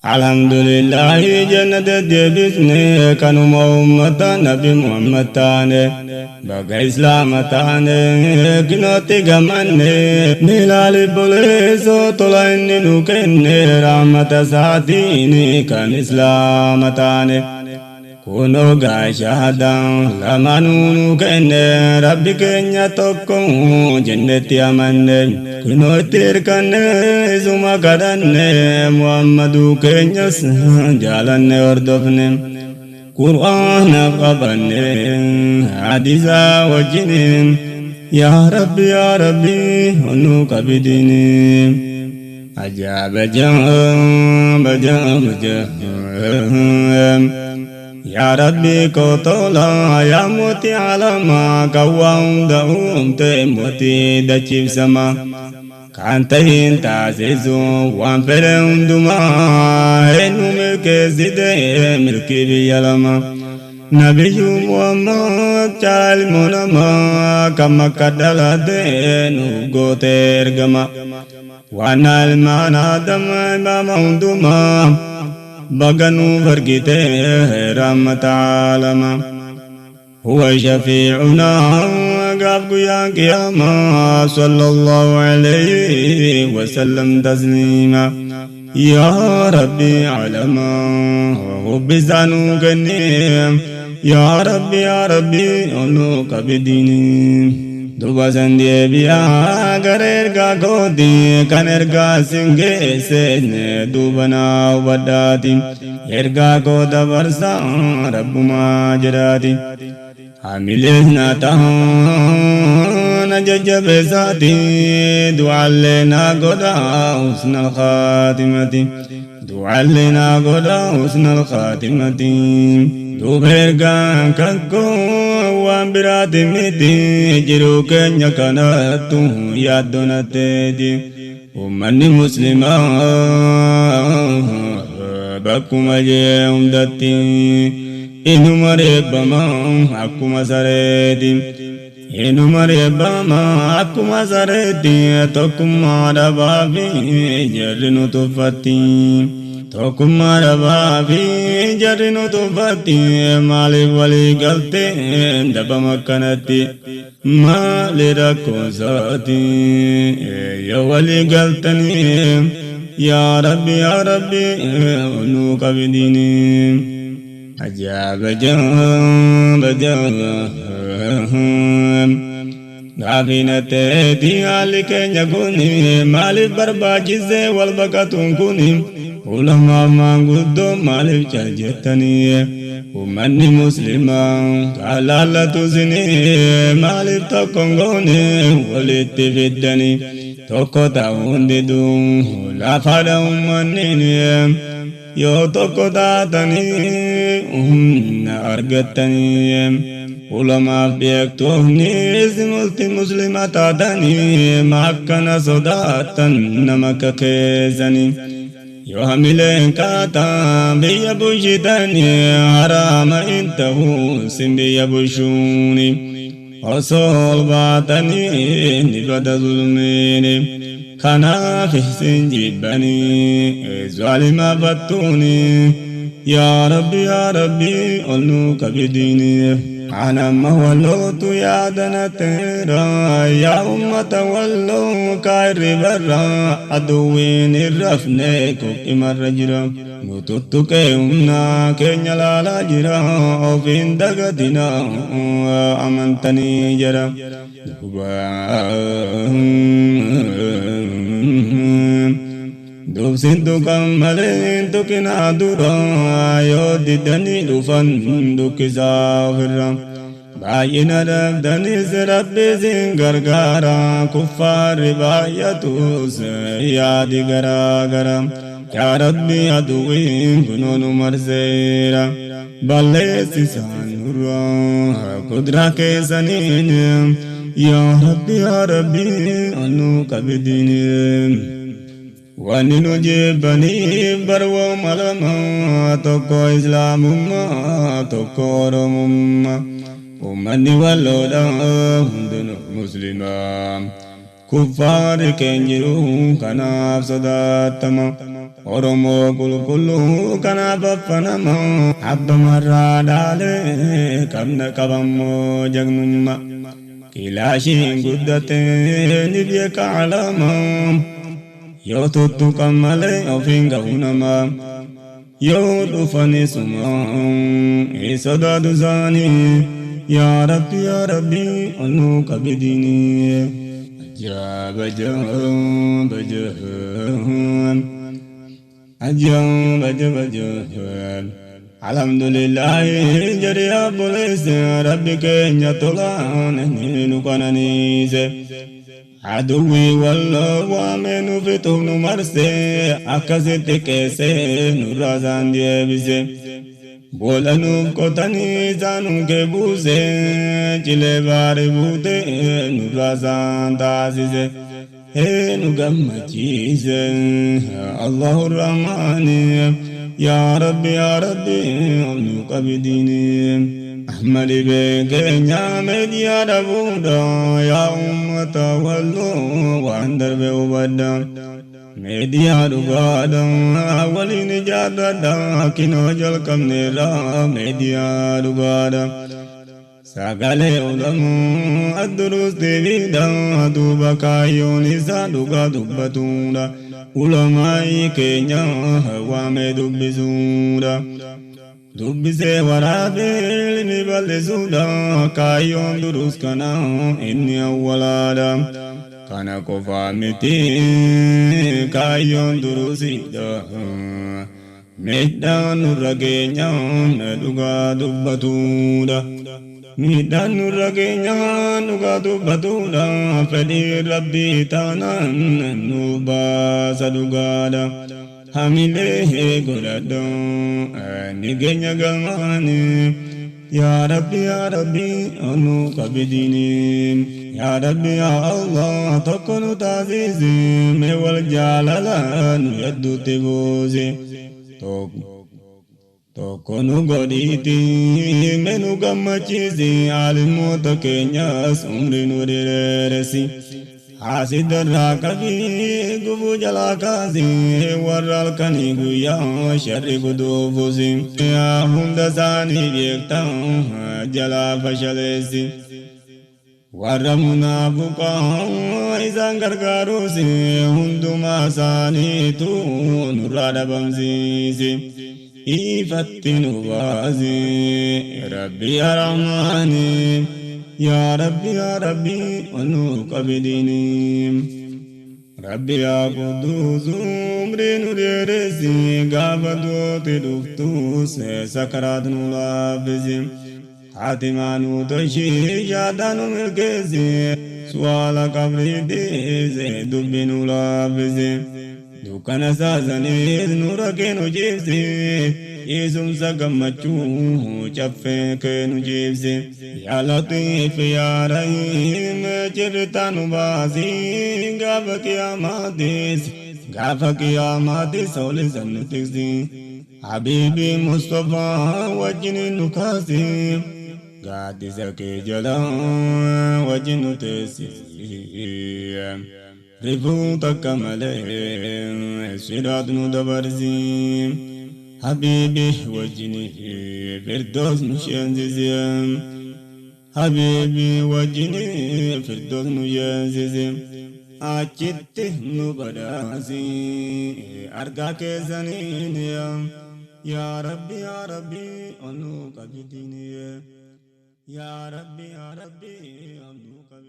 Alhamdulillahi jannata deebisne, kanuma ummata Nabi Muhammad taane. Baga Islaama taane, kinootti gamanne. Milaali boleessoo tola inni nu kenne, rahmata isaatiin kan Islaama taane. Kunoo gaashaadhaan lamaanuu nu kenne, Rabbi keenya tokko jennetti amanne. Kunoo itti hirkanne, isuma kadhanne, Muhammaduu keenyas jaalanne hordofne. Qur'aana qabanne hadiisa wajjiniin, yaa Rabbi, yaa Rabbi, nu qabidini. Ajaa'ib, ajaa'ib, ajaa'ib, ajaa'ib! Yaa Rabbi kootola, yaa mootii alamaa, kan waa hunda uumte, mootii dachiifsama, kan tahin taasisu waan fedhe hundumaa, eenyu milkeessite milkii biyya lama? Nabiyyu Muhammad caalmoo namaa, kan Makka dhalate nuuf goote ergama. Waan ilmaan Aadam imaama hundumaa, baga nuuf argite rahmata alama. هو شفيعنا قاف قيام قياما، صلى الله عليه وسلم تسليما. يا ربي علما وبزانو كنيم، يا ربي، يا ربي، أنو كبديني. Duba san deebi'aa gara ergaa kooti, kan ergaa sin geesse duuba naa hubadhaati. Ergaa koo dabarsaa Rabbumaa jedhaati. Hamilees na ta'ana jajjabeessaati, du'aallee naa godha husna alkhaatimati, du'aallee naa godha husna alkhaatimati. Duuba ergaan kan koo waan biraati miti, jiruu keenya kanattu yaaddoonatteeti. Ummanni Muslimaa bakkuma jee hundatti inuma reebbama akkuma sareeti, inuma reebbama akkuma sareeti. Tokkummaa dhabaa fi jarri nu tuffatti, tokkummaa dhabaa fi jarri nu tuffatti. Maaliif walii galtee dhabama akkanatti? Maali rakkoonsaati yoo walii galtanii? Yaa Rabbi, yaa Rabbi, nu qabidini. Ajaa'ib, ajaa'ib, ajaa'ib! Gaafiin ta'eeti, haalli keenya kuni maaliif barbaachise wal baqatuun kuni? Ulamaaf maanguddoo maaliif cal jettanii? Ummanni Muslimaa kan laallatu sinii maaliif tokko hin goone walitti fiddanii? Tokko ta'uun diduu lafaadha ummanni. Yoo tokko taatanii humna argattanii, ulamaaf beektoonni multi Muslima taatanii, makkana sodaattan nama akka keessanii? Yoo hamileen kaataa biyya bulchitanii, haraama hin ta'uu sin biyya bulchuuni. Osoo ol baatanii ni bada zulmiini. Kanaaf isin jibbanii zaalima fattuuni. Yaa Rabbi, yaa Rabbi, ol nuu qabidini. Anamma Wallootu yaadana teera, yaa ummata Walloo kairri barra. Aduwwiin hin rafne, qophimarra jira. Nu tuttuqee humna keenya laalaa jira. Ofiin dagatina amantanii jira. Duuba dubsin tuqan malee tuqinaa dura, yoo diddanii dhufan dukkisaa ofirra. Baay'ina dhabdanis Rabbi isin gargaara, kuffaarri baay'atus yaadi garaa gara. Yaa Rabbi, aduwwiin kunoo nu marseera, balleessisaan nurra kudraa keessaniin. Yaa Rabbi, yaa Rabbi, nu qabidini. Wanni nu jibbaniif barwooma lama: tokko Islaamummaa, tokko Oromummaa. Ummanni Walloodha hundinuu Muslimaa, kuffaarri keenya jiru kanaaf sodaatama. Oromoo qulqulluu kanaaf affanama abbamarraa dhaalee qabna qabammoo jagnummaa kilaashiin guddatee ni beeka alama yoo tuttuqan malee ofiin ga'u nama yoo dhufani suma sodaatu isaanii yaa rabbi yaa rabbi ol nuu qabidinii ajaa'ib ajaa'ib ajaa'ib ajaa'ib ajaa'ib ajaa'ib alhamdulillah jedhi obboleessa rabbi keenya tolaan nu qananiise aduwwi walloo waamee nu fixuuf nu marse akkasitti qeessee nurraa isaan deebise boolla nuuf qotanii isaanuu kee buuse cilee baare buute nurraa isaan taasise nu gammachiise Allahu Rahmaani yaa Rabbi yaa Rabbi nu qabidini Ahmad beekeenya meediyaa dhabuudha yaa ummata walloo waan darbe hubadha meediyaa dhugaadha waliin ijaarradha kinoo jalqabneerra meediyaa dhugaadha sagalee ulamaa adduruus deebiidha duuba kaayyoon isaa dhugaa dubbatuudha ulamaa'ii keenya waamee dubbisuudha dubbisee waraabee ilmi bal'isuudha kaayyoon duruus kana inni awwalaadha kana qofaa miti kaayyoon duruusiidha miidhaan nurra geenyaan dhugaa dubbatuudha miidhaan nurra geenyaan dhugaa dubbatuudha fedhii rabbii taanaan nu baasa dhugaadha hamilee godhadhu ni geenya galmaani yaa rabbi yaa rabbi nu qabidini yaa rabbi yaa allah tokko nu taasisi mee wal jaalala nu hedduutti buusi tokko nu godhiiti mee nu gammachiisi aalimoota keenyas umri nu dheeressi hasidarraa qabii gufuu jalaa kaasi warra halkanii guyyaa sharri guduufusi hunda isaanii beektaa jalaa fashaleessi warra munaafiqaa isaan gargaaruusi hundumaa isaaniitu nurraa dhabamsiisi ifatti nu baasi rabbi yaa rahmaani yaa rabbi yaa rabbi nu qabidini rabbi yaa quduus umrii nu dheeressi gaafa duuti dhuftus sakaraat nu laaffisi haatimaa nu tolchi shaadaa nu milkeessi su'aala qabriitiis dubbi nu laaffisi dukkana saasaniis nura kee nu ciibsi ciisumsa gammachuu caffee kee nu ciibsi yaa latiif yaa rahiim cirritaa nu baasi gaafa qiyaamaatis gaafa qiyaamaatis ol isan nu tiksi habiibi mustafaa wajjin nu kaasi gaaddisa kee jala wajjin nu teessisi rifuu takka malee siraat nu dabarsi habiibi wajjin firdoos nu seensisi habiibi wajjin firdoos nu seensisi achitti nu badhaasi argaa keessaniin yaa rabbi yaa rabbi nu qabidini yaa rabbi yaa rabbi nu qabidini.